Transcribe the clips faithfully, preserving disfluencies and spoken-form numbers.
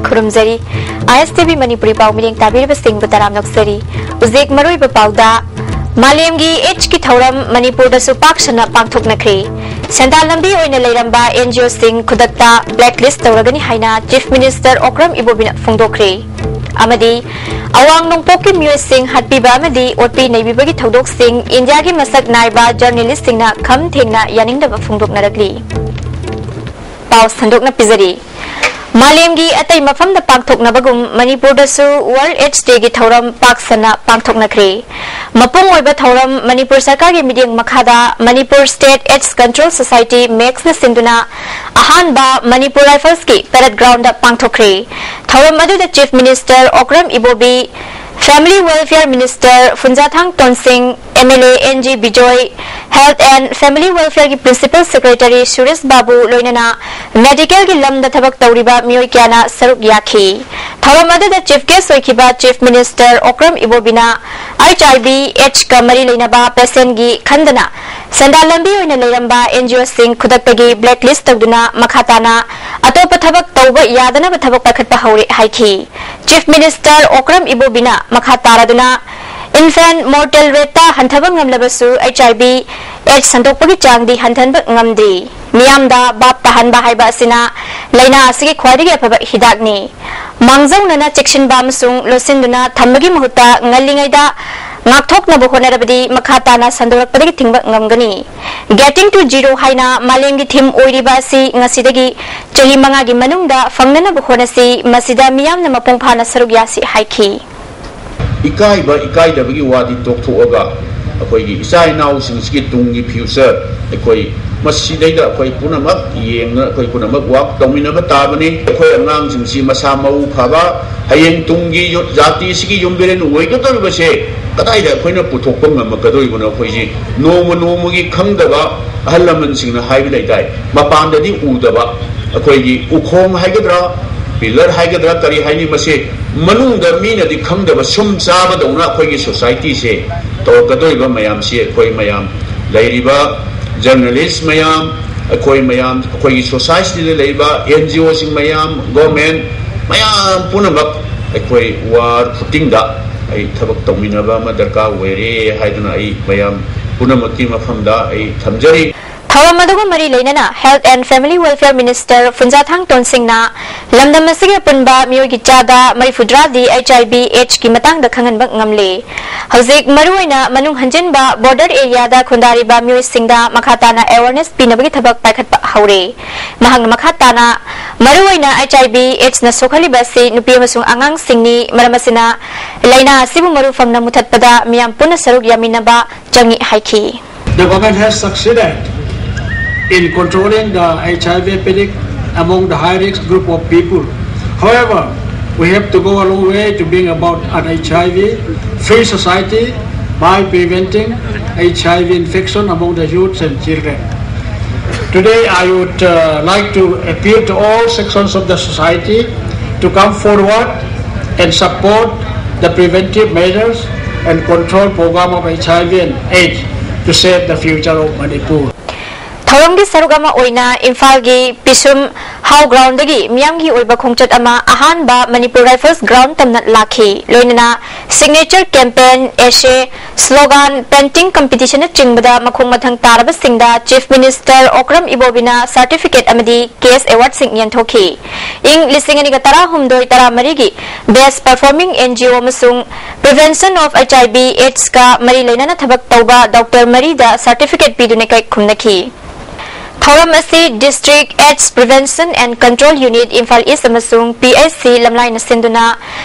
ꯈꯨꯔꯨꯝꯖꯔꯤ꯫ ꯑꯥꯏ S T V Manipuri ꯄꯥꯎ ꯃꯤꯠꯌꯦꯡ ꯇꯥꯕꯤꯔꯤꯕꯁꯤꯡꯕꯨ ꯇꯔꯥꯝꯅ ꯑꯣꯛꯆꯔꯤ꯫ ꯍꯧꯖꯤꯛ ꯃꯔꯨꯑꯣꯏꯕ ꯄꯥꯎꯗ, ꯃꯥꯂꯦꯝꯒꯤ ꯑꯦꯗꯁꯀꯤ ꯊꯧꯔꯝ ꯃꯅꯤꯄꯨꯔꯗꯁꯨ ꯄꯥꯛ ꯁꯟꯅ ꯄꯥꯡꯊꯣꯛꯅꯈ꯭ꯔꯦ꯫ ꯁꯦꯟꯗꯥꯟ ꯂꯝꯕꯤ ꯑꯣꯏꯅ ꯂꯩꯔꯝꯕ ꯑꯦꯟ ꯖꯤ ꯑꯣꯁꯤꯡ ꯈꯨꯗꯛꯇ ꯕ꯭ꯂꯦꯛ ꯂꯤꯁ ꯇꯧꯔꯒꯅꯤ ꯍꯥꯏꯅ ꯆꯤꯐ ꯃꯤꯅꯤꯁꯇꯔ ꯑꯣꯀ꯭ꯔꯝ ꯏꯕꯣꯕꯤꯅ ꯐꯣꯡꯗꯣꯛꯈ꯭ꯔꯦ꯫ ꯑꯃꯗꯤ ꯑꯋꯥꯡ ꯅꯣꯡꯄꯣꯛꯀꯤ ꯃꯤꯑꯣꯏꯁꯤꯡ ꯍꯥꯠꯄꯤꯕ ꯑꯃꯗꯤ ꯑꯣꯠꯄꯤ ꯅꯩꯕꯤꯕꯒꯤ ꯊꯧꯗꯣꯛꯁꯤꯡ ꯏꯟꯗꯤꯌꯥꯒꯤ ꯃꯁꯛ ꯅꯥꯏꯕ ꯖꯔꯅꯦꯂꯤꯁꯁꯤꯡꯅ ꯈꯝ ꯊꯦꯡꯅ ꯌꯥꯅꯤꯡꯗꯕ ꯐꯣꯡꯗꯣꯛꯅꯔꯛꯂꯤ꯫ ꯄꯥꯎ ꯁꯟꯗꯣꯛꯅ ꯄꯤꯖꯔꯤ꯫ ꯃꯥꯂꯦꯝꯒꯤ ꯑꯇꯩ ꯃꯐꯝꯗ ꯄꯥꯡꯊꯣꯛꯅꯕꯒꯨꯝ ꯃꯅꯤꯄꯨꯔꯗꯁꯨ ꯋꯥꯔꯜ ꯑꯦꯗꯁ ꯗꯦꯒꯤ ꯊꯧꯔꯝ ꯄꯥꯛ ꯁꯟꯅ ꯄꯥꯡꯊꯣꯛꯅꯈ꯭ꯔꯦ꯫ ꯃꯄꯨꯡ ꯑꯣꯏꯕ ꯊꯧꯔꯝ ꯃꯅꯤꯄꯨꯔ ꯁꯔꯀꯥꯔꯒꯤ ꯃꯤꯠꯌꯦꯡ ꯃꯈꯥꯗ Manipur state AIDS control society, ꯃꯦꯛꯁꯅ ꯁꯤꯟꯗꯨꯅ ꯑꯍꯥꯟꯕ ꯃꯅꯤꯄꯨꯔ ꯔꯥꯏꯐꯜꯁꯀꯤ ꯄꯦꯔꯦꯗ ꯒ꯭ꯔꯥꯎꯟꯗ ꯄꯥꯡꯊꯣꯛꯈ꯭ꯔꯦ꯫ ꯊꯧꯔꯝ ꯑꯗꯨꯗ chief minister Okram Ibobi, family welfare minister Phungzathang Tonsing, M L A N G Bijoy, health and family ꯋꯦꯜꯐꯤꯌꯔꯒꯤ ꯄ꯭ꯔꯤꯟꯁꯤꯄꯜ ꯁꯦꯀ꯭ꯔꯦꯇꯔꯤ ꯁꯨꯔꯦꯁ ꯕꯥꯕꯨ ꯂꯣꯏꯅꯅ ꯃꯦꯗꯤꯀꯦꯜꯒꯤ ꯂꯝꯗ ꯊꯕꯛ ꯇꯧꯔꯤꯕ ꯃꯤꯑꯣꯏ ꯀꯌꯥꯅ ꯁꯔꯨꯛ ꯌꯥꯈꯤ꯫ ꯊꯧꯔꯝ ꯑꯗꯨꯗ ꯆꯤꯐ ꯒꯦꯁ ꯑꯣꯏꯈꯤꯕ ꯆꯤꯐ ꯃꯤꯅꯤꯁꯇꯔ ꯑꯣꯀ꯭ꯔꯝ ꯏꯕꯣꯕꯤꯅ ꯑꯩꯆ ꯑꯥꯏ ꯚꯤ ꯑꯦꯗꯁꯀ ꯃꯔꯤ ꯂꯩꯅꯕ ꯄꯦꯁꯦꯟꯒꯤ ꯈꯟꯗꯅ ꯁꯦꯟꯗꯥꯟ ꯂꯝꯕꯤ ꯑꯣꯏꯅ ꯂꯩꯔꯝꯕ ꯑꯦꯟ ꯖꯤ ꯑꯣꯁꯤꯡ ꯈꯨꯗꯛꯇꯒꯤ ꯕ꯭ꯂꯦꯛ ꯂꯤꯁ ꯇꯧꯗꯨꯅ ꯃꯈꯥ ꯇꯥꯅ ꯑꯇꯣꯞꯄ ꯊꯕꯛ ꯇꯧꯕ ꯌꯥꯗꯅꯕ ꯊꯕꯛ ꯄꯥꯏꯈꯠꯄ ꯍꯧꯔꯦ ꯍꯥꯏꯈꯤ꯫ ꯆꯤꯐ ꯃꯤꯅꯤꯁꯇꯔ ꯑꯣꯀ꯭ꯔꯝ ꯏꯕꯣꯕꯤꯅ ꯃꯈꯥ ꯇꯥꯔꯗꯨꯅ ꯏꯟꯐꯦꯟꯠ ꯃꯣꯔꯇꯦꯜ ꯔꯦꯠꯇ ꯍꯟꯊꯕ ꯉꯝꯂꯕꯁꯨ ꯑꯩꯆ ꯑꯥꯏ ꯚꯤ ꯑꯦꯗꯁ ꯁꯟꯗꯣꯛꯄꯒꯤ ꯆꯥꯡꯗꯤ ꯍꯟꯊꯍꯟꯕ ꯉꯝꯗ꯭ꯔꯤ꯫ ꯃꯤꯌꯥꯝꯗ ꯚꯥꯞ ꯇꯥꯍꯟꯕ ꯍꯥꯏꯕ ꯑꯁꯤꯅ ꯂꯥꯏꯅꯥ ꯑꯁꯤꯒꯤ ꯈ꯭ꯋꯥꯏꯗꯒꯤ ꯑꯐꯕ ꯍꯤꯗꯥꯛꯅꯤ꯫ ꯃꯥꯡꯖꯧꯅꯅ ꯆꯦꯛꯁꯤꯟꯕ ꯑꯃꯁꯨꯡ ꯂꯣꯠꯁꯤꯟꯗꯨꯅ ꯊꯝꯕꯒꯤ ꯃꯍꯨꯠꯇ ꯉꯜꯂꯤꯉꯩꯗ ꯉꯥꯛꯊꯣꯛꯅꯕ ꯍꯣꯠꯅꯔꯕꯗꯤ ꯃꯈꯥ ꯇꯥꯅ ꯁꯟꯗꯣꯔꯛꯄꯗꯒꯤ ꯊꯤꯡꯕ ꯉꯝꯒꯅꯤ꯫ Getting to Zero ꯍꯥꯏꯅ ꯃꯥꯂꯦꯝꯒꯤ ꯊꯤꯝ ꯑꯣꯏꯔꯤꯕ ꯑꯁꯤ ꯉꯁꯤꯗꯒꯤ ꯆꯍꯤ ꯃꯉꯥꯒꯤ ꯃꯅꯨꯡꯗ ꯐꯪꯅꯅꯕ ꯍꯣꯠꯅꯁꯤ, ꯃꯁꯤꯗ ꯃꯤꯌꯥꯝꯅ ꯃꯄꯨꯡ ꯐꯥꯅ ꯁꯔꯨꯛ ꯌꯥꯁꯤ ꯍꯥꯏꯈꯤ꯫ ꯏꯀꯥꯏꯕ ꯏꯀꯥꯏꯗꯕꯒꯤ ꯋꯥꯗꯤ ꯇꯣꯛꯊꯣꯛꯑꯒ ꯑꯩꯈꯣꯏꯒꯤ ꯏꯆꯥ ꯏꯅꯥꯎꯁꯤꯡꯁꯤꯒꯤ ꯇꯨꯡꯒꯤ ꯐ꯭ꯌꯨꯆꯔ ꯑꯩꯈꯣꯏ ꯃꯁꯤꯗꯩꯗ ꯑꯩꯈꯣꯏ ꯄꯨꯝꯅꯃꯛ ꯌꯦꯡꯅ ꯑꯩꯈꯣꯏ ꯄꯨꯝꯅꯃꯛ ꯋꯥꯛ ꯇꯧꯃꯤꯟꯅꯕ ꯇꯥꯕꯅꯤ꯫ ꯑꯩꯈꯣꯏ ꯑꯉꯥꯡꯁꯤꯡꯁꯤ ꯃꯁꯥ ꯃꯎ ꯐꯕ, ꯍꯌꯦꯡ ꯇꯨꯡꯒꯤ ꯌꯨ-, ꯖꯥꯇꯤꯁꯤꯒꯤ ꯌꯨꯝꯕꯤꯔꯦꯟ ꯑꯣꯏꯒꯗꯧꯔꯤꯕꯁꯦ ꯀꯗꯥꯏꯗ ꯑꯩꯈꯣꯏꯅ ꯄꯨꯊꯣꯛꯄ ꯉꯝꯃꯛꯀꯗꯧꯔꯤꯕꯅꯣ? ꯑꯩꯈꯣꯏꯁꯤ ꯅꯣꯡꯃ ꯅꯣꯡꯃꯒꯤ ꯈꯪꯗꯕ ꯑꯍꯜ ꯂꯃꯟꯁꯤꯡꯅ ꯍꯥꯏꯕ ꯂꯩꯗꯥꯏ, ꯃꯄꯥꯟꯗꯗꯤ ꯎꯗꯕ ꯑꯩꯈꯣꯏꯒꯤ ꯎꯈꯣꯡ ꯍꯥꯏꯒꯗ꯭ꯔꯥ, ꯄꯤꯂꯔ ꯍꯥꯏꯒꯗ꯭ꯔꯥ, ꯀꯔꯤ ꯍꯥꯏꯅꯤ, ꯃꯁꯤ ꯃꯅꯨꯡꯗ ꯃꯤꯅꯗꯤ ꯈꯪꯗꯕ ꯁꯨꯝ ꯆꯥꯕꯗꯧꯅ ꯑꯩꯈꯣꯏꯒꯤ ꯁꯣꯁꯥꯏꯇꯤꯁꯦ ꯇꯧꯔꯛꯀꯗꯧꯔꯤꯕ ꯃꯌꯥꯝꯁꯤ ꯑꯩꯈꯣꯏ ꯃꯌꯥꯝ ꯂꯩꯔꯤꯕ ꯖꯔꯅꯦꯂꯤꯁ ꯃꯌꯥꯝ, ꯑꯩꯈꯣꯏ ꯃꯌꯥꯝ, ꯑꯩꯈꯣꯏꯒꯤ ꯁꯣꯁꯥꯏꯇꯤꯗ ꯂꯩꯔꯤꯕ ꯑꯦꯟ ꯖꯤ ꯑꯣꯁꯤꯡ ꯃꯌꯥꯝ, ꯒꯣꯔꯃꯦꯟ, ꯃꯌꯥꯝ ꯄꯨꯝꯅꯃꯛ ꯑꯩꯈꯣꯏ ꯋꯥꯔ ꯐꯨꯇꯤꯡꯗ ꯑꯩ ꯊꯕꯛ ꯇꯧꯃꯤꯟꯅꯕ ꯑꯃ ꯗꯔꯀꯥꯔ ꯑꯣꯏꯔꯦ ꯍꯥꯏꯗꯨꯅ ꯑꯩ ꯃꯌꯥꯝ ꯄꯨꯝꯅꯃꯛꯀꯤ ꯃꯐꯝꯗ ꯑꯩ ꯊꯝꯖꯔꯤ꯫ ꯊꯧꯔꯝ ꯑꯗꯨꯒ ꯃꯔꯤ ꯂꯩꯅꯅ Health and Family Welfare Minister ꯐꯨꯟꯖꯥꯊꯥꯡ ꯇꯣꯟꯁꯤꯡꯅ ꯂꯝꯗꯝ ꯑꯁꯤꯒꯤ ꯑꯄꯨꯟꯕ ꯃꯤꯑꯣꯏꯒꯤ ꯆꯥꯗ ꯃꯔꯤꯐꯨꯇꯔꯥꯗꯤ H I V AIDS ꯀꯤ ꯃꯇꯥꯡꯗ ꯈꯪꯍꯟꯕ ꯉꯝꯂꯦ꯫ ꯍꯧꯖꯤꯛ ꯃꯔꯨꯑꯣꯏꯅ ꯃꯅꯨꯡ ꯍꯟꯖꯤꯟꯕ border area ꯗ ꯈꯨꯟꯗꯥꯔꯤꯕ ꯃꯤꯑꯣꯏꯁꯤꯡꯗ ꯃꯈꯥ ꯇꯥꯅ awareness ꯄꯤꯅꯕꯒꯤ ꯊꯕꯛ ꯄꯥꯏꯈꯠꯄ ꯍꯧꯔꯦ꯫ ꯃꯍꯥꯛꯅ ꯃꯈꯥ ꯇꯥꯅ ꯃꯔꯨꯑꯣꯏꯅ H I V AIDS ꯅ ꯁꯣꯛꯍꯜꯂꯤꯕ ꯑꯁꯤ ꯅꯨꯄꯤ ꯑꯃꯁꯨꯡ ꯑꯉꯥꯡꯁꯤꯡꯅꯤ, ꯃꯔꯝ ꯑꯁꯤꯅ ꯂꯥꯏꯅꯥ ꯑꯁꯤꯕꯨ ꯃꯔꯨ ꯐꯪꯅ ꯃꯨꯊꯠꯄꯗ ꯃꯤꯌꯥꯝ ꯄꯨꯟꯅ ꯁꯔꯨꯛ ꯌꯥꯃꯤꯟꯅꯕ ꯆꯪꯏ ꯍꯥꯏꯈꯤ꯫ The government has succeeded in controlling the H I V epidemic among the high risk group of people. However, we have to go a long way to bring about an H I V free society by preventing H I V infection among the youths and children. Today, I would uh, like to appeal to all sections of the society to come forward and support the preventive measures and control program of H I V and AIDS to save the future of Manipur. ꯊꯧꯔꯝꯒꯤ ꯁꯔꯨꯛ ꯑꯃ ꯑꯣꯏꯅ ꯏꯝꯐꯥꯜꯒꯤ ꯄꯤꯁꯨꯝ ꯍꯥꯎ ground ꯗꯒꯤ ꯃꯤꯌꯥꯝꯒꯤ ꯑꯣꯏꯕ ꯈꯣꯡꯆꯠ ꯑꯃ ꯑꯍꯥꯟꯕ ꯃꯅꯤꯄꯨꯔ Rifles ground ꯇꯝꯅ ꯂꯥꯛꯈꯤ꯫ ꯂꯣꯏꯅꯅ signature campaign, essay, slogan, painting competition ꯅꯆꯤꯡꯕꯗ ꯃꯈꯣꯡ ꯃꯊꯪ ꯇꯥꯔꯕꯁꯤꯡꯗ Chief Minister ꯑꯣꯀ꯭ꯔꯝ ꯏꯕꯣꯕꯤꯅ certificate ꯑꯃꯗꯤ cash award ꯁꯤꯡ ꯌꯦꯟꯊꯣꯛꯈꯤ꯫ ꯏꯪ ꯂꯤꯁꯤꯡ ꯑꯅꯤꯒ ꯇꯔꯥꯍꯨꯝꯗꯣꯏ ꯇꯔꯥꯃꯔꯤꯒꯤ Best Performing N G O ꯑꯃꯁꯨꯡ Prevention of H I V AIDS ꯀ ꯃꯔꯤ ꯂꯩꯅꯅ ꯊꯕꯛ ꯇꯧꯕ doctor ꯃꯔꯤꯗ certificate ꯄꯤꯗꯨꯅ ꯏꯀꯥꯏ ꯈꯨꯝꯅꯈꯤ꯫ ꯊꯧꯔꯝ ꯑꯁꯤ District AIDS Prevention and Control Unit Imphal East ꯑꯃꯁꯨꯡ P H C ꯂꯝꯂꯥꯏꯅ ꯁꯤꯟꯗꯨꯅ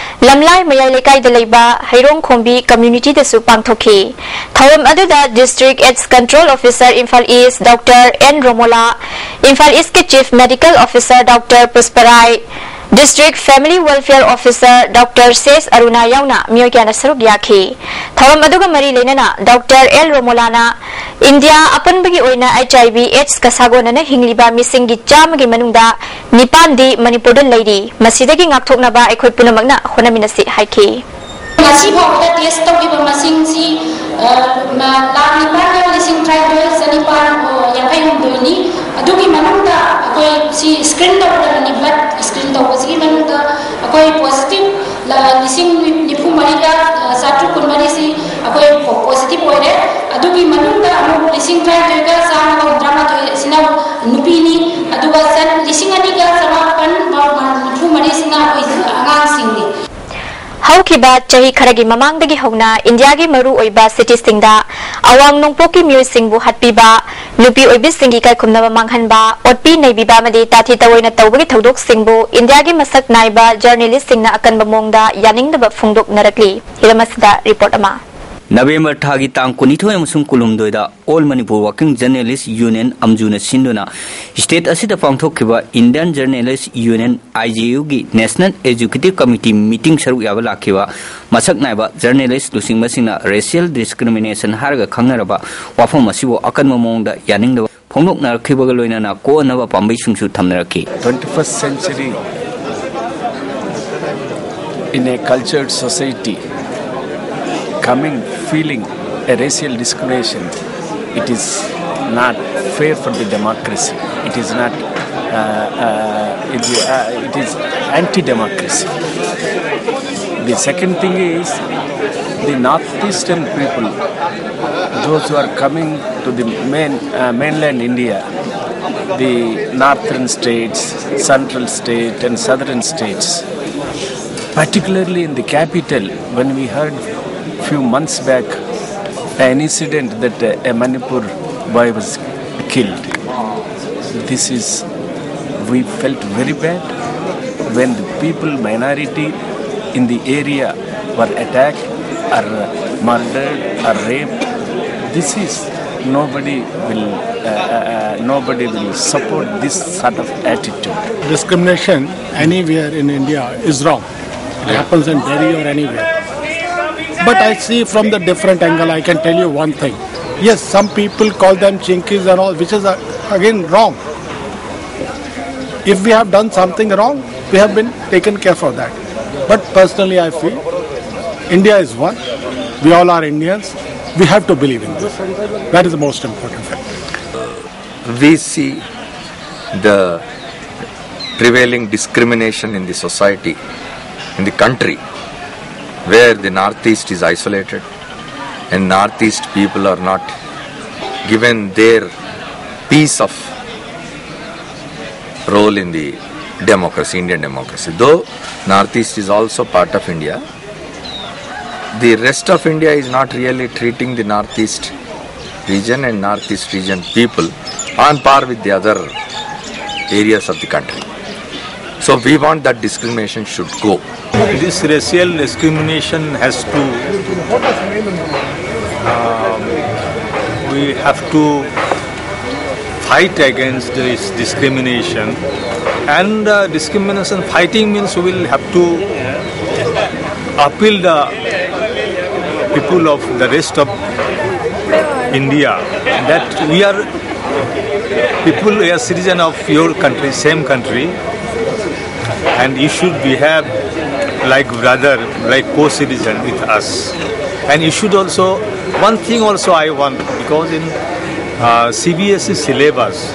ꯂꯝꯂꯥꯏ ꯃꯌꯥꯏ ꯂꯩꯀꯥꯏꯗ ꯂꯩꯕ ꯍꯩꯔꯣꯡ ꯈꯣꯡꯕꯤ community ꯗꯁꯨ ꯄꯥꯡꯊꯣꯛꯈꯤ꯫ ꯊꯧꯔꯝ ꯑꯗꯨꯗ District AIDS Control Officer Imphal East doctor N Romola, Imphal East ꯀꯤ Chief Medical Officer doctor ꯄꯨꯁꯄꯔꯥꯏ, District Family Welfare Officer doctor ꯁꯦꯁ ꯑꯔꯨꯅꯥ ꯌꯥꯎꯅ ꯃꯤꯑꯣꯏ ꯀꯌꯥꯅ ꯁꯔꯨꯛ ꯌꯥꯈꯤ꯫ ꯊꯧꯔꯝ ꯑꯗꯨꯒ ꯃꯔꯤ ꯂꯩꯅꯅ doctor L ꯔꯣꯃꯣꯂꯥꯅ ꯏꯟꯗꯤꯌꯥ ꯑꯄꯨꯟꯕꯒꯤ ꯑꯣꯏꯅ H I V AIDS ꯀ ꯁꯥꯒꯣꯟꯅꯅ ꯍꯤꯡꯂꯤꯕ ꯃꯤꯁꯤꯡꯒꯤ ꯆꯥꯝꯃꯒꯤ ꯃꯅꯨꯡꯗ ꯅꯤꯄꯥꯟꯗꯤ ꯃꯅꯤꯄꯨꯔꯗ ꯂꯩꯔꯤ꯫ ꯃꯁꯤꯗꯒꯤ ꯉꯥꯛꯊꯣꯛꯅꯕ ꯑꯩꯈꯣꯏ ꯄꯨꯝꯅꯃꯛꯅ ꯍꯣꯠꯅꯃꯤꯟꯅꯁꯤ ꯍꯥꯏꯈꯤ꯫ ꯉꯁꯤ ꯐꯥꯎꯕꯗ test ꯇꯧꯈꯤꯕ ꯃꯁꯤꯡꯁꯤ, ꯑ, ꯃ-, ꯂꯥꯈ ꯅꯤꯄꯥꯟꯒ ꯂꯤꯁꯤꯡ ꯇꯔꯥꯅꯤꯊꯣꯏ ꯆꯅꯤꯄꯥꯟ, ꯑ, ꯌꯥꯡꯈꯩ ꯍꯨꯝꯗꯣꯏꯅꯤ꯫ ꯑꯗꯨꯒꯤ ꯃꯅꯨꯡꯗ ꯑꯩꯈꯣꯏ ꯁꯤ screen ꯇꯧꯒꯗꯕꯅꯤ, blood screen ꯇꯧꯕꯁꯤꯒꯤ ꯃꯅꯨꯡꯗ ꯍꯧꯈꯤꯕ ꯆꯍꯤ ꯈꯔꯒꯤ ꯃꯃꯥꯡꯗꯒꯤ ꯍꯧꯅ ꯏꯟꯗꯤꯌꯥꯒꯤ ꯃꯔꯨꯑꯣꯏꯕ ꯁꯤꯇꯤꯁꯤꯡꯗ ꯑꯋꯥꯡ ꯅꯣꯡꯄꯣꯛꯀꯤ ꯃꯤꯑꯣꯏꯁꯤꯡꯕꯨ ꯍꯥꯠꯄꯤꯕ, ꯅꯨꯄꯤ ꯑꯣꯏꯕꯤꯁꯤꯡꯒꯤ ꯏꯀꯥꯏꯈꯨꯝꯅꯕ ꯃꯥꯡꯍꯟꯕ, ꯑꯣꯠꯄꯤ ꯅꯩꯕꯤꯕ ꯑꯃꯗꯤ ꯇꯥꯊꯤ ꯇꯑꯣꯏꯅ ꯇꯧꯕꯒꯤ ꯊꯧꯗꯣꯛꯁꯤꯡꯕꯨ ꯏꯟꯗꯤꯌꯥꯒꯤ ꯃꯁꯛ ꯅꯥꯏꯕ ꯖꯔꯅꯦꯂꯤꯁꯁꯤꯡꯅ ꯑꯀꯟꯕ ꯃꯑꯣꯡꯗ ꯌꯥꯅꯤꯡꯗꯕ ꯐꯣꯡꯗꯣꯛꯅꯔꯛꯂꯤ꯫ ꯍꯤꯔꯝ ꯑꯁꯤꯗ ꯔꯤꯄꯣꯔꯠ ꯑꯃ꯫ ꯅꯕꯦꯝꯕꯔ ꯊꯥꯒꯤ ꯇꯥꯡ ꯀꯨꯟꯅꯤꯊꯣꯏ ꯑꯃꯁꯨꯡ ꯀꯨꯟꯍꯨꯝꯗꯣꯏꯗ All Manipur Working Journalist Union, ꯑꯝꯖꯨꯅ ꯁꯤꯟꯗꯨꯅ ꯁ꯭ꯇꯦꯠ ꯑꯁꯤꯗ ꯄꯥꯡꯊꯣꯛꯈꯤꯕ Indian Journalist Union, I J U ꯒꯤ National Executive Committee meeting ꯁꯔꯨꯛ ꯌꯥꯕ ꯂꯥꯛꯈꯤꯕ ꯃꯁꯛ ꯅꯥꯏꯕ ꯖꯔꯅꯦꯂꯤꯁ ꯂꯨꯆꯤꯡꯕꯁꯤꯡꯅ racial discrimination ꯍꯥꯏꯔꯒ ꯈꯪꯅꯔꯕ ꯋꯥꯐꯝ ꯑꯁꯤꯕꯨ ꯑꯀꯟꯕ ꯃꯑꯣꯡꯗ ꯌꯥꯅꯤꯡꯗꯕ ꯐꯣꯡꯗꯣꯛꯅꯔꯛꯈꯤꯕꯒ ꯂꯣꯏꯅꯅ ꯀꯣꯛꯅꯕ ꯄꯥꯝꯕꯩꯁꯤꯡꯁꯨ ꯊꯝꯅꯔꯛꯈꯤ꯫ Twenty-first century, in a cultured society, coming feeling a racial discrimination, it is not fair for the democracy. It is not, uh, uh, it, uh, it is anti-democracy. The second thing is the northeastern people, those who are coming to the main, uh, mainland India, the northern states, central state and southern states, particularly in the capital, when we heard few months back an incident that, uh, a Manipur boy was killed. This is, we felt very bad when the people, minority in the area were attacked or murdered or raped. This is, nobody will, uh, uh, uh, nobody will support this sort of attitude. Discrimination anywhere in India is wrong. It happens in Delhi or anywhere. But I see from the different angle, I can tell you one thing. Yes, some people call them Chinkies and all, which is, uh, again wrong. If we have done something wrong, we have been taken care for that. But personally, I feel India is one. We all are Indians. We have to believe in this. That is the most important fact. We see the prevailing discrimination in the society, in the country, where the Northeast is isolated and Northeast people are not given their piece of role in the democracy, Indian democracy. Though Northeast is also part of India, The rest of India is not really treating the Northeast region and Northeast region people on par with the other areas of the country. So we want that discrimination should go. This racial discrimination has to, um, we have to fight against this discrimination. And uh, discrimination fighting means we will have to appeal the people of the rest of India that we are people, we are citizen of your country, same country, and you should behave like brother, like co-citizen with us. And you should also, one thing also I want, because in uh, C B S E syllabus,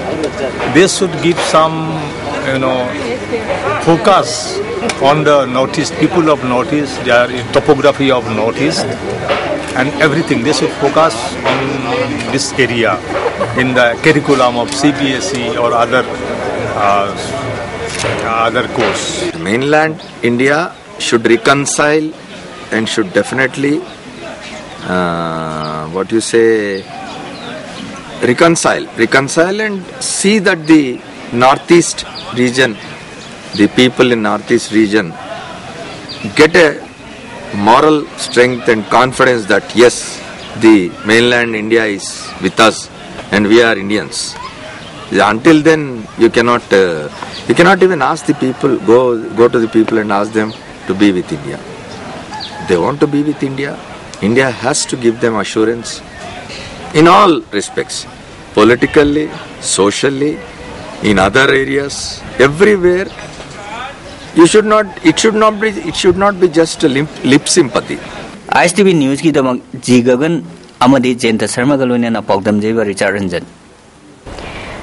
they should give some, you know, focus on the Northeast, people of Northeast, their topography of Northeast, and everything. They should focus on this area in the curriculum of C B S E or other uh, other course. Mainland India should reconcile and should definitely, uh, what you say, reconcile, reconcile and see that the Northeast region, the people in Northeast region get a moral strength and confidence that yes, the mainland India is with us and we are Indians. Until then, you cannot, uh, you cannot even ask the people, go, go to the people and ask them to be with India. They want to be with India. India has to give them assurance in all respects, politically, socially, in other areas, everywhere. You should not, it should not be, it should not be just a lip, lip sympathy. I S T V ꯅ꯭ꯌꯨꯁꯀꯤꯗꯃꯛ G Gagan ꯑꯃꯗꯤ ꯖꯌꯟꯇ ꯁꯔꯃꯒ ꯂꯣꯏꯅꯅ ꯄꯥꯎꯗꯝꯖꯩꯕ ꯔꯤꯆꯥꯔꯗ ꯔꯟꯖꯟ꯫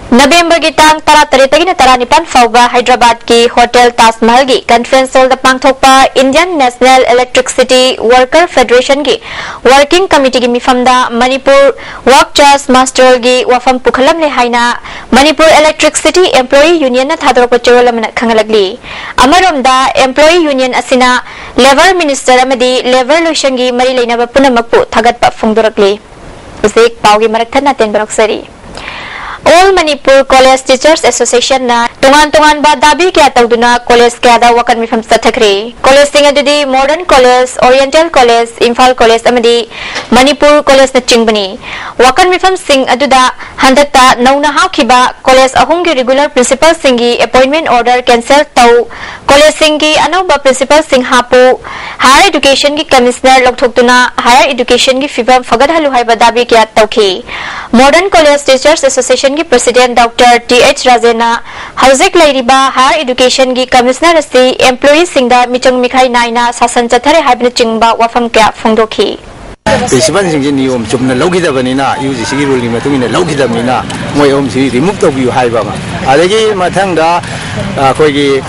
ꯅꯕꯦꯝꯕꯔꯒꯤ ꯇꯥꯡ ꯇꯔꯥꯇꯔꯦꯠꯇꯒꯤꯅ ꯇꯔꯥꯅꯤꯄꯥꯟ ꯐꯥꯎꯕ ꯍꯥꯏꯗ꯭ꯔꯕꯥꯗꯀꯤ hotel Taj ꯃꯍꯜꯒꯤ conference ꯍꯣꯜꯗ ꯄꯥꯡꯊꯣꯛꯄ Indian National Electricity Worker Federationꯒꯤ Working Committeeꯒꯤ ꯃꯤꯐꯝꯗ Manipur Work Charge Masterꯒꯤ ꯋꯥꯐꯝ ꯄꯨꯈꯠꯂꯝꯂꯦ ꯍꯥꯏꯅ ꯃꯅꯤꯄꯨꯔ Electricity Employee Unionꯅ ꯊꯥꯗꯣꯔꯛꯄ ꯆꯦꯔꯣꯜ ꯑꯃꯅ ꯈꯪꯍꯜꯂꯛꯂꯤ꯫ ꯑꯃꯔꯣꯝꯗ, Employee Union ꯑꯁꯤꯅ Labour Minister ꯑꯃꯗꯤ Labour ꯂꯣꯏꯁꯪꯒꯤ ꯃꯔꯤ ꯂꯩꯅꯕ ꯄꯨꯝꯅꯃꯛꯄꯨ ꯊꯥꯒꯠꯄ ꯐꯣꯡꯗꯣꯔꯛꯂꯤ꯫ ꯍꯧꯖꯤꯛ ꯄꯥꯎꯒꯤ ꯃꯔꯛ ꯊꯠꯅ ꯇꯦꯟꯕ ꯂꯧꯖꯔꯤ꯫ All Manipur College Teachers Associationꯅ ꯇꯣꯉꯥꯟ ꯇꯣꯉꯥꯟꯕ ꯗꯥꯕꯤ ꯀꯌꯥ ꯇꯧꯗꯨꯅ ꯀꯣꯂꯦꯖ ꯀꯌꯥꯗ ꯋꯥꯀꯠ ꯃꯤꯐꯝ ꯆꯠꯊꯈ꯭ꯔꯦ꯫ ꯀꯣꯂꯦꯖꯁꯤꯡ ꯑꯗꯨꯗꯤ Modern College, Oriental College, Imphal College ꯑꯃꯗꯤ ꯃꯅꯤꯄꯨꯔ Collegeꯅꯆꯤꯡꯕꯅꯤ꯫ ꯋꯥꯀꯠ ꯃꯤꯐꯝꯁꯤꯡ ꯑꯗꯨꯗ ꯍꯟꯗꯛꯇ ꯅꯧꯅ ꯍꯥꯞꯈꯤꯕ ꯀꯣꯂꯦꯖ ꯑꯍꯨꯝꯒꯤ regular principalꯁꯤꯡꯒꯤ appointment order cancel ꯇꯧ, ꯀꯣꯂꯦꯖꯁꯤꯡꯒꯤ ꯑꯅꯧꯕ principalꯁꯤꯡ ꯍꯥꯞꯄꯨ, Higher Educationꯒꯤ Commissioner ꯂꯧꯊꯣꯛꯇꯨꯅ Higher Educationꯒꯤ ꯐꯤꯕꯝ ꯐꯒꯠꯍꯜꯂꯨ ꯍꯥꯏꯕ ꯗꯥꯕꯤ ꯀꯌꯥ ꯇꯧꯈꯤ꯫ Modern College Teachers Associationꯒꯤ President Doctor T H ꯔꯥꯖꯦꯟꯅ ꯍꯧꯖꯤꯛ ꯂꯩꯔꯤꯕ Higher Educationꯒꯤ Commissioner ꯑꯁꯤ employeeꯁꯤꯡꯗ ꯃꯤꯆꯪ ꯃꯤꯈꯥꯏ ꯅꯥꯏꯅ ꯁꯥꯁꯟ ꯆꯠꯊꯔꯦ ꯍꯥꯏꯕꯅꯆꯤꯡꯕ ꯋꯥꯐꯝ ꯀꯌꯥ ꯐꯣꯡꯗꯣꯛꯈꯤ꯫ Principalꯁꯤꯡꯁꯤ ꯅꯤꯌꯣꯝ ꯆꯨꯝꯅ ꯂꯧꯈꯤꯗꯕꯅꯤꯅ, UGCꯒꯤ ruleꯒꯤ ꯃꯇꯨꯡ ꯏꯟꯅ ꯂꯧꯈꯤꯗꯕꯅꯤꯅ, ꯃꯣꯏ ꯑꯍꯨꯝꯁꯤ remove ꯇꯧꯕꯤꯌꯨ ꯍꯥꯏꯕ ꯑꯃ, ꯑꯗꯒꯤ ꯃꯊꯪꯗ, ꯑ, ꯑꯩꯈꯣꯏꯒꯤ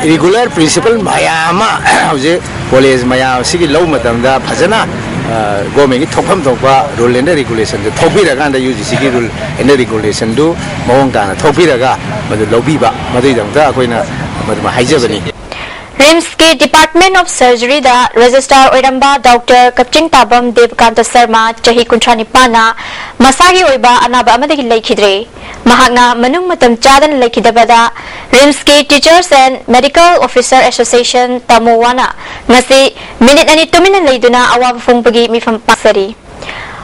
regular principal ꯃꯌꯥꯝ ꯑꯃ ꯍꯧꯖꯤꯛ ꯀꯣꯂꯦꯖ ꯃꯌꯥꯝ ꯑꯁꯤꯒꯤ ꯂꯧꯕ ꯃꯇꯝꯗ ꯐꯖꯅ, ꯑ, governmentꯀꯤ ꯊꯣꯛꯐꯝ ꯊꯣꯛꯄ rule and regulationꯗꯨ ꯊꯣꯛꯄꯤꯔꯀꯥꯟꯗ UGCꯒꯤ rule and regulationꯗꯨ ꯃꯑꯣꯡ ꯇꯥꯅ ꯊꯣꯛꯄꯤꯔꯒ ꯃꯗꯨ ꯂꯧꯕꯤꯕ, ꯃꯗꯨꯒꯤꯗꯃꯛꯇ ꯑꯩꯈꯣꯏꯅ ꯃꯗꯨꯃ ꯍꯥꯏꯖꯕꯅꯤ꯫ RIMSꯀꯤ Department of Surgeryꯗ Registrar ꯑꯣꯏꯔꯝꯕ Doctor ꯀꯛꯆꯤꯡ ꯇꯥꯕꯝ ꯗꯦꯕꯀꯥꯟꯇ ꯁꯔꯃ, ꯆꯍꯤ ꯀꯨꯟꯊ꯭ꯔꯥ ꯅꯤꯄꯥꯟꯅ, ꯃꯁꯥꯒꯤ ꯑꯣꯏꯕ ꯑꯅꯥꯕ ꯑꯃꯗꯒꯤ ꯂꯩꯈꯤꯗ꯭ꯔꯦ꯫ ꯃꯍꯥꯛꯅ ꯃꯅꯨꯡ ꯃꯇꯝ ꯆꯥꯗꯅ ꯂꯩꯈꯤꯗꯕꯗ RIMSꯀꯤ Teachers and Medical Officer Association, TAMOAꯅ ꯉꯁꯤ ꯃꯤꯅꯤꯠ ꯑꯅꯤ ꯇꯨꯃꯤꯟꯅ ꯂꯩꯗꯨꯅ ꯑꯋꯥꯕ ꯐꯣꯡꯕꯒꯤ ꯃꯤꯐꯝ ꯄꯥꯡꯊꯣꯛꯆꯔꯤ꯫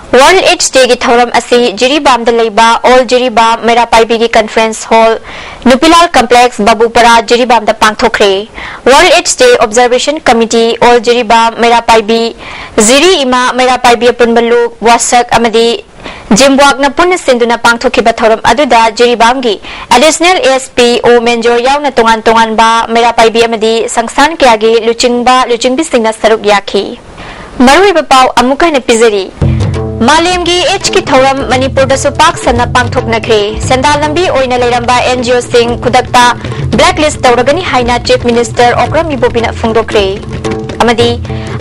World AIDS Dayꯒꯤ ꯊꯧꯔꯝ ꯑꯁꯤ ꯖꯤꯔꯤꯕꯥꯝꯗ ꯂꯩꯕ All Jiribam ꯃꯩꯔꯥ ꯄꯥꯏꯕꯤꯒꯤ Conference Hall, ꯅꯨꯄꯤꯂꯥꯜ Complex, ꯕꯥꯕꯨꯄꯔꯥ, ꯖꯤꯔꯤꯕꯥꯝꯗ ꯄꯥꯡꯊꯣꯛꯈ꯭ꯔꯦ꯫ World AIDS Day Observation Committee, All Jiribam ꯃꯩꯔꯥ ꯄꯥꯏꯕꯤ, ꯖꯤꯔꯤ ꯏꯃꯥ ꯃꯩꯔꯥ ꯄꯥꯏꯕꯤ ꯑꯄꯨꯟꯕ ꯂꯨꯞ, ꯋꯥꯁꯛ ꯑꯃꯗꯤ ꯖꯤꯝꯕ꯭ꯋꯥꯛꯅ ꯄꯨꯟꯅ ꯁꯤꯟꯗꯨꯅ ꯄꯥꯡꯊꯣꯛꯈꯤꯕ ꯊꯧꯔꯝ ꯑꯗꯨꯗ ꯖꯤꯔꯤꯕꯥꯝꯒꯤ Additional SP O ꯃꯦꯟꯖꯣꯔ ꯌꯥꯎꯅ ꯇꯣꯉꯥꯟ ꯇꯣꯉꯥꯟꯕ ꯃꯩꯔꯥ ꯄꯥꯏꯕꯤ ꯑꯃꯗꯤ ꯁꯪꯁꯊꯥꯟ ꯀꯌꯥꯒꯤ ꯂꯨꯆꯤꯡꯕ ꯂꯨꯆꯤꯡꯕꯤꯁꯤꯡꯅ ꯁꯔꯨꯛ ꯌꯥꯈꯤ꯫ ꯃꯔꯨꯑꯣꯏꯕ ꯄꯥꯎ ꯑꯃꯨꯛ ꯍꯟꯅ ꯄꯤꯖꯔꯤ꯫ ꯃꯥꯂꯦꯝꯒꯤ ꯑꯦꯗꯁꯀꯤ ꯊꯧꯔꯝ ꯃꯅꯤꯄꯨꯔꯗꯁꯨ ꯄꯥꯛ ꯁꯟꯅ ꯄꯥꯡꯊꯣꯛꯅꯈ꯭ꯔꯦ꯫ ꯁꯦꯟꯗꯥꯟ ꯂꯝꯕꯤ ꯑꯣꯏꯅ ꯂꯩꯔꯝꯕ ꯑꯦꯟ ꯖꯤ ꯑꯣꯁꯤꯡ ꯈꯨꯗꯛꯇ blacklist ꯇꯧꯔꯒꯅꯤ ꯍꯥꯏꯅ Chief Minister ꯑꯣꯀ꯭ꯔꯝ ꯏꯕꯣꯕꯤꯅ ꯐꯣꯡꯗꯣꯛꯈ꯭ꯔꯦ꯫ ꯑꯃꯗꯤ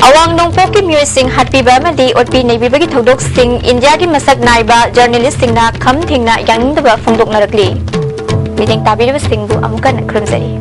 ꯑꯋꯥꯡ ꯅꯣꯡꯄꯣꯛꯀꯤ ꯃꯤꯑꯣꯏꯁꯤꯡ ꯍꯥꯠꯄꯤꯕ ꯑꯃꯗꯤ ꯑꯣꯠꯄꯤ ꯅꯩꯕꯤꯕꯒꯤ ꯊꯧꯗꯣꯛꯁꯤꯡ ꯏꯟꯗꯤꯌꯥꯒꯤ ꯃꯁꯛ ꯅꯥꯏꯕ ꯖꯔꯅꯦꯂꯤꯁꯁꯤꯡꯅ ꯈꯝ ꯊꯦꯡꯅ ꯌꯥꯅꯤꯡꯗꯕ ꯐꯣꯡꯗꯣꯛꯅꯔꯛꯂꯤ꯫ ꯃꯤꯠꯌꯦꯡ ꯇꯥꯕꯤꯔꯤꯕꯁꯤꯡꯕꯨ ꯑꯃꯨꯛ ꯍꯟꯅ ꯈꯨꯔꯨꯝꯖꯔꯤ꯫